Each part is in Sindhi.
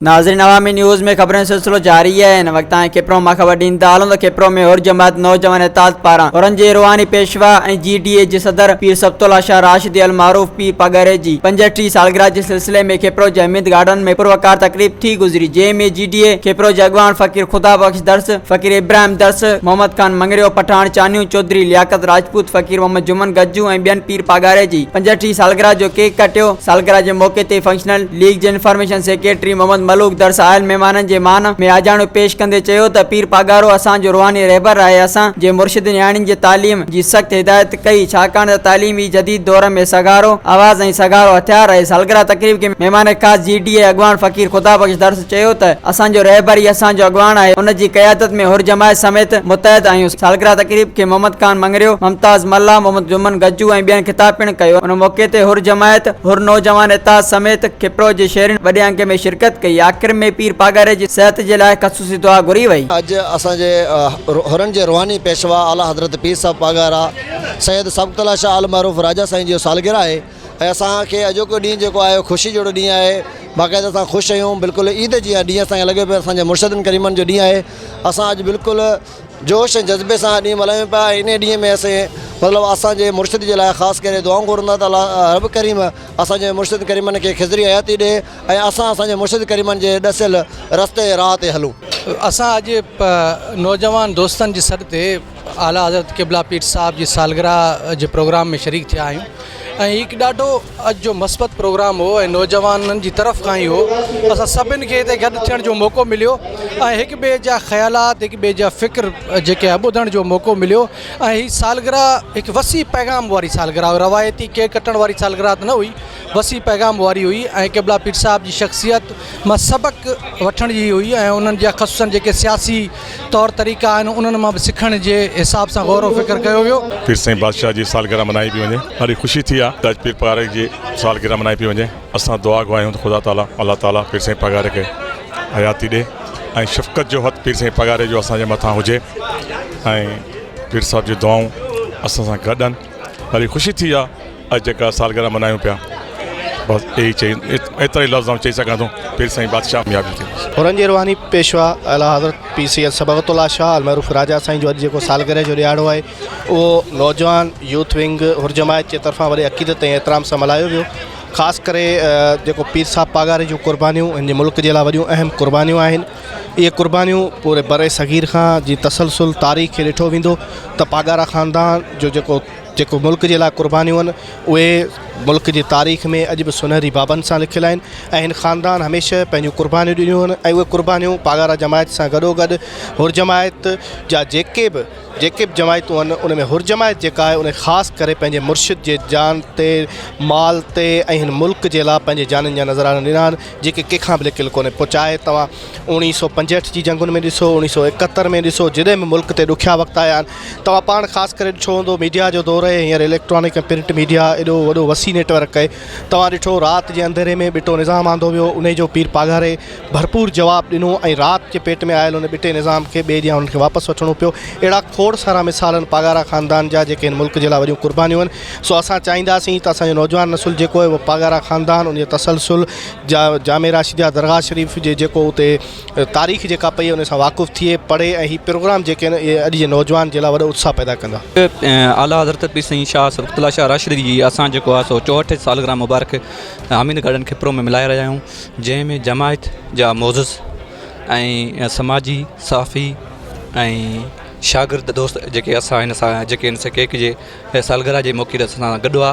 ناظرين عوامي نيوز ۾ خبرن جو سلسلو جاري آهي هن وقت تائين کپرو مان خبر ڏيندا هلون ته کپرو ۾ حر جماعت نوجوان اتحاد پاران حرن جي روحاني پيشوا ۽ جي ڊي اي جي صدر پير سبط الله شاهه راشدي المعروف پير پاڳاري جي 65 سالگرهه جي سلسلي ۾ کپرو جي حميد گارڊن ۾ پروقار تقريب ٿي گذري جنهن ۾ جي ڊي اي کپرو جي اڳواڻ فقير خدا بخش درس، فقير ابراهيم درس، محمد خان مڱريو، پٺاڻ چانيو، چوڌري لياقت راجپوت، فقير محمد جمن گجو ۽ ٻين پير پاڳاري جي 65 سالگرهه جو ڪيڪ ڪٽيو. سالگرهه جي موقعي تي فنڪشنل ليگ جي انفارميشن سيڪريٽري محمد ملوڪ درس آيل مهمانن جي مان ۾ آجياڻو پيش ڪندي چيو ته پير پاڳارو اسان جو روحاني رهبر آهي اسان جي مرشد نياڻين جي تعليم جي سخت هدايت ڪئي ڇاڪاڻ ته تعليم ئي جديد دور ۾ سگهارو آواز ۽ سگهارو هٿيار آهي سالگرهه تقريب کي مهمان خاص جي ڊي اي اڳواڻ فقير خدا بخش درس چيو ته اسان جو رهبر ئي اسان جو اڳواڻ آهي، ان جي قيادت ۾ حر جماعت سميت متحد آهيون. سالگرهه تقريب کي محمد خان مڱريو، ممتاز ملاح، محمد جمن گجو ۽ ٻين خطاب پڻ ڪيو. ان موقعي تي حر جماعت، حر نوجوان اتحاد سميت کپرو جي شهرين وڏي انگ ۾ شرڪت ڪئي. آخر ۾ پير پاڳاري جي صحت جي لاء خصوصي دعا گهري وئي. اڄ اسان جي حرن جي روحاني پيشوا اعليٰ حضرت پير صاحب پاڳارا سيد صبغت الله شاهه المعروف راجا سائين جي سالگرهه آهي. ۽ اسان کي اڄوڪو ڏينهن جيڪو آهي خوشي جهڙو ڏينهن آهي باقاعده اسان خوش آهيون بلڪل عيد جيان ڏينهن اسان کي لڳي پيو اسان جي مرشدن ڪريمن جو ڏينهن آهي اسان اڄ بلڪل جوش ۽ جذبي سان ڏينهن ملهايون پيا ۽ انهي ڏينهن ۾ اسين مطلب اسان جي مرشد جي لاء خاص ڪري دعائون گهرون ٿا ته الله رب ڪريم اسان جي مرشد ڪريمن کي خضري حياتي ڏي ۽ اسان اسان جي مرشد ڪريمن جي ڏسيل رستي ۽ راهه تي هلون. اسان اڄ نوجوان دوستن جي سڏ تي اعليٰ حضرت قبله پير صاحب جي سالگرهه جي پروگرام ۾ شريڪ ٿيا آهيون ۽ هي هڪ ڏاڍو اڄ جو مثبت پروگرام هو ۽ نوجوانن جي طرف کان ئي هو اسان سڀن کي هتي گڏ ٿيڻ جو موقعو مليو ۽ هڪ ٻئي جا خيالات هڪ ٻئي جا فڪر جيڪي آهي ٻڌڻ جو موقعو مليو ۽ هي سالگرهه هڪ وسيع پيغام واري سالگرهه هئي روايتي ڪيڪ ڪٽڻ واري سالگرهه ته نه هئي وسيع پيغام واري هئي ۽ قبلا پير صاحب جي شخصيت مان سبق وٺڻ جي هئي ۽ انهن جا خصوصن جيڪي سياسي طور طريقا آهن انهن مان به سکڻ جي حساب سان غور و فڪر ڪيو ويو. پير سائين بادشاهه جي سالگرهه منائي پئي وڃي ڏاڍي خوشي ٿي آ ته اڄ پير پاڳاري جي سالگرهه منائي پئي وڃي اسان دعا گو آهيون ته خدا تعالي الله تعالي پير سائين پاڳاري کي حياتي ڏي ۽ شفقت جو هٿ پير سائين پاڳاري جو اسان جي مٿان هجي ۽ پير صاحب جون دعائون اسان سان گڏ آهن ڏاڍي خوشي ٿي آ اڄ جيڪا سالگرهه ملهايون پيا بس اهي چئي ايترا ئي لفظ آئون چئي سگهان ٿو پير سائين بادشاهه ڪاميابي ٿي. حرن جي روحاني پيشوا اعليٰ حضرت پير سيد صبغت الله شاهه المعروف راجا سائين جو اڄ جيڪو سالگرهه جو ڏهاڙو آهي اهو نوجوان يوٿ ونگ حر جماعت جي طرفان وڏي عقيدت ۽ احترام سان ملهايو ويو خاص ڪري جيڪو پير صاحب پاڳاري جون قربانيون هن جي ملڪ جي لاء وڏيون اهم قربانيون آهن اهي قربانيون پوري بر صغير کان جي تسلسل تاريخ کي ڏٺو ويندو ته پاڳارا خاندان جو جيڪو جيڪو ملڪ جي لاء قربانيون آهن اهي ملڪ جي تاريخ ۾ اڄ به سونهري بابن سان لکيل آهن ۽ هن خاندان هميشه پنهنجون قربانيون ڏنيون آهن ۽ اهي قربانيون پاڳارا جماعت سان گڏو گڏ حر جماعت جا جيڪي به جيڪي به جماعتون آهن ان ۾ حر جماعت جيڪا آهي ان خاص ڪري پنهنجي مرشد جي جان تي مال تي ۽ هن ملڪ جي لاء پنهنجي جانن جا نذرانا ڏنا آهن جيڪي ڪنهن کان به لڪيل ڪونهي پوء چاهي توهان اوڻيهه سو پنجهٺ جي جنگن ۾ ڏسو اوڻيهه سو ايڪهتر ۾ ڏسو جڏهن به ملڪ تي ڏکيا وقت آيا آهن توهان پاڻ خاص ڪري ڏٺو هوندو ميڊيا جو دور آهي هينئر اليڪٽرانڪ ۽ پرنٽ ميڊيا ايڏو وڏو وسيع نيٽ ورڪ آهي توهان ڏٺو رات جي انڌيري ۾ ٻٽو نظام آندو ويو انهي جو پير پاڳاري ڀرپور جواب ڏنو ۽ رات جي پيٽ ۾ آيل ان ٻٽي نظام کي ٻئي ڏينهن انهن کي واپس وٺڻو پيو اهڙا کوڙ سارا مثال آهن پاڳارا خاندان جا جيڪي هن ملڪ جي لاء وڏيون قربانيون آهن سو اسان چاهينداسين ته اسان جو نوجوان نسل جيڪو آهي اهو پاڳارا خاندان ان جي تسلسل جا جامع راشديه درگاهه شريف جي جيڪو اتي تاريخ جيڪا پئي ان سان واقف ٿئي، پڙهي ۽ هي پروگرام جيڪي آهن اهي اڄ جي نوجوان جي لاء وڏو اتساهه پيدا ڪندا. اعليٰ حضرت پير سائين شاهه صبغت الله شاهه راشدي جي اسان جيڪو آهي سو چوهٺ سالگرهه مبارڪ حامد گارڊن کپرو ۾ ملهائي رهيا آهيون جنهن ۾ جماعت جا معزز ۽ سماجي صحافي ۽ شاگرد دوست جيڪي اسان هن سان جيڪي هن سان ڪيڪ جي سالگرهه جي موقعي تي اسان سان گڏ هئا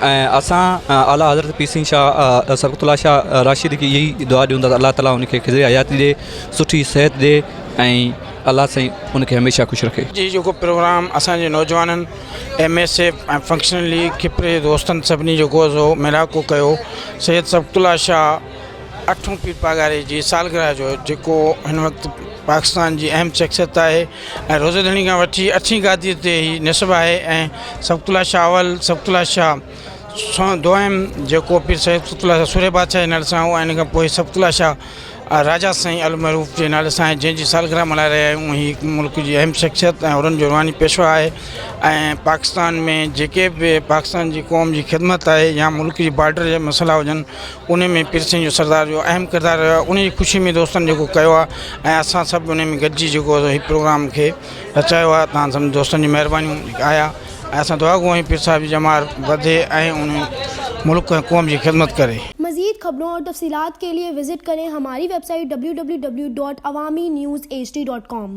۽ اسان اعليٰ حضرت پير سائين شاهه صبغت الله شاهه راشدي کي اها ئي دعا ڏيون ٿا ته الله تعاليٰ ان کي خضر حياتي ڏي سٺي صحت ڏي ۽ الله سائين ان کي هميشه خوش رکي. جي جيڪو پروگرام اسان جي نوجوانن M S F ۽ functional league کپري جي دوستن سڀني جيڪو سو ميڙاڪو ڪيو سيد صبغت الله شاهه اٺون پير پاڳاري جي سالگرهه جو جيڪو هن وقت پاڪستان جي اهم شخصيت آهي ۽ روضي ڌڻي کان وٺي اٺين گادي تي هي نصب آهي ۽ صبغت الله شاهه اول صبغت الله شاهه دوئم جيڪو پير سيد صبغت الله شاهه سورهيه بادشاهه جي نالي سان هو ۽ ان کان پوء صبغت الله شاهه راجا سائين المعروف جي نالي سان آهي جنهن جي سالگرهه ملهائي رهيا آهيون هي ملڪ جي اهم شخصيت ۽ حرن جو روحاني پيشوا آهي ۽ پاڪستان ۾ جيڪي به پاڪستان جي قوم جي خدمت آهي يا ملڪ جي بارڊر جا مسئلا هجن ان ۾ پير سائين جو سردار جو اهم ڪردار رهيو آهي ان جي خوشي ۾ دوستن جيڪو ڪيو آهي ۽ اسان سڀ ان ۾ گڏجي جيڪو هي پروگرام کي رچايو آهي تان سڀ دوستن جي مهربانيون آيا ۽ اسان دعا گو آهيون پير صاحب جي ڄمار وڌي ۽ ان ملڪ ۽ قوم جي خدمت ڪري. مزيد خبرون اور تفصيلات کے لئے وزٽ کریں ہماری ویب سائٹ www.awamiNewsHD.com.